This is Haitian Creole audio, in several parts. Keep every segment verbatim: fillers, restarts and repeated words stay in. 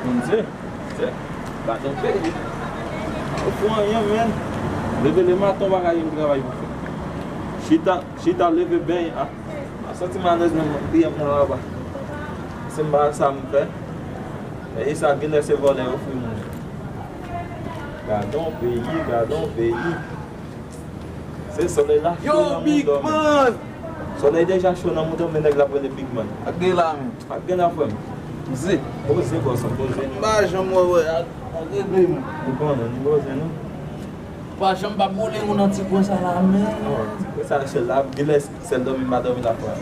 Bondye, Bondye, gade yon peyi. Ou fou anyen, menn. Leve le maten, ou pa ka jwenn travay pou fè. Chita, chita, leve, benyen. A, a santi malèz menm, piye m nan laba. Se m pa sa m fè. E sa, genlè se vòlè yo ofri moun. Gade yon peyi, gade yon peyi. Se solèy la cho nan mouda, men. Solèy deja cho nan mouda, men nèg la ap rele Big Man. Ak gen la, men. Ak gen la, frè m. Poze. Poze, bòs, poze. M pa janm wè, wè, ak, ak regle, men. Nou konnen, nou poze, nou. Pa janm pa boule moun nan ti kwen sa la, men. Oh, ti kwen sa, sèl la, genlè sèl dòmi m pa dòmi la, frè m.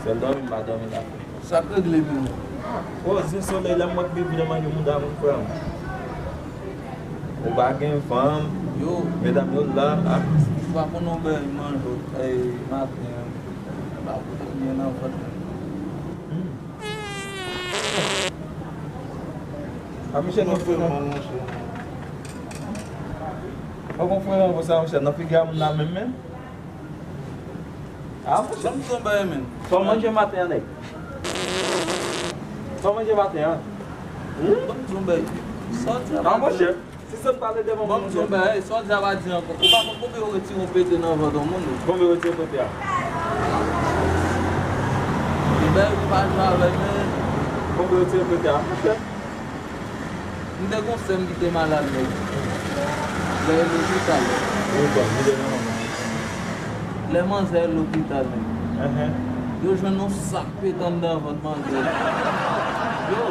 Sèl dòmi m pa dòmi la. Sa k regle menm? Poze solèy la, m wè k bebe nan manje mouda moun, frè m. Ou pa gen fanm, yo, medam yo la, a. Ou pa konn yon bèy manje, e, maten an, pa pote byen nan vant. Hmm. A, monchè, non, frè m, monchè. Pa konn frè m, konsa, monchè, nan figi a moun la menm, menm. A, monchè. Ban m di yon bagay, men. Sa w manje maten an, nèg? Sa w manje maten an? Hmm? Ban m di yon bagay. Sa w di a maten an? A, monchè, si sa n pale devan moun, monchè. Ban m di yon bagay, sa w di a pa di ankò. Ou pa konn konbyen yo retire yon pete nan vant yon moun, non? Konbyen yo retire pete a? Yon bagay ou pa jwe avè l, men. Konbyen yo retire pete a, monchè? M te gon sè m ki te malad, nèg. Lè e lopital. Wi, bòs, vide nan manman. Lè manzè e lopital, nèg. Enhen. Yo jwenn yon sak pete anndan vant manzè. Yo.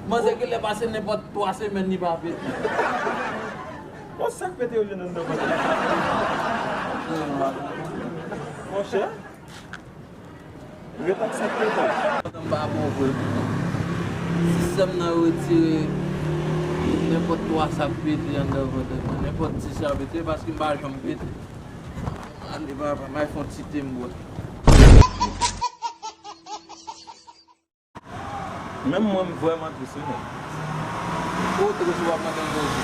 Manzè genlè pase nenpòt twa semèn li pa pete. Yon sak pete yo jwenn anndan vant. Monchè. Ret ak sa k te bon. M pa bon vre. Sistèm nan retire nenpòt twa sa k pete anndan vant mwen. Nenpòt ti sa pete, paske m pa janm pete. Ale papa, m al fè yon ti te m bwè. Menm mwen, m vrèman tris, wi, men. Ou tris, ou ap mande m bondye.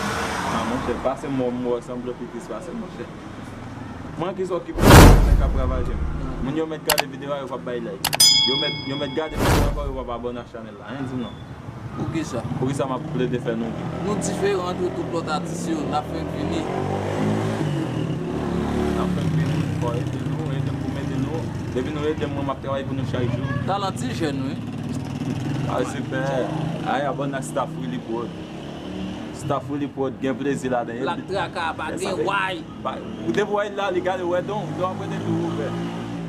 A, monchè, pase mò, m wè sanble pi tris pase, monchè. Mwen ki sa okipe m, nèg k ap ravaje m. Moun yo mèt gade videyo a, yo p ap bay like. Yo mèt, yo mèt gade videyo a, yo p ap abòne ak chanèl la. Anyen di m non. Poukisa? Poukisa m ap plede fè nou? Nou diferan antre tout lòt atis yo, n ap fenk vini. N ap fenk vini, fò ede nou, ede m pou m ede nou. Depi nou ede m, mwen m ap travay pou nou chak jou. Talan ti jèn, wi. A, sipè. Ay, abòne ak Staff Willy Prod. Staff Willy Prod gen plezi ladan. Black Traka pa gen way. Ou depi w wè l la, li gade, w wè don, don ap rete tou ouvè.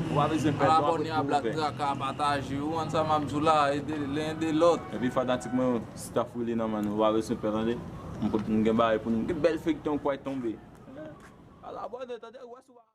Ou pa bezwen pè, don ap rete tou ouvè. Al abòne a Black Traka, pataje, ou konn sa m ap di w la, ede len ede lòt. Epi fanatik mwen yo, Staff Willy nan men nou, ou pa bezwen pè, tande. M gen bagay pou nou, m gen bèl feyton kway tonbe. Al abòne, tande, ou wè si w pa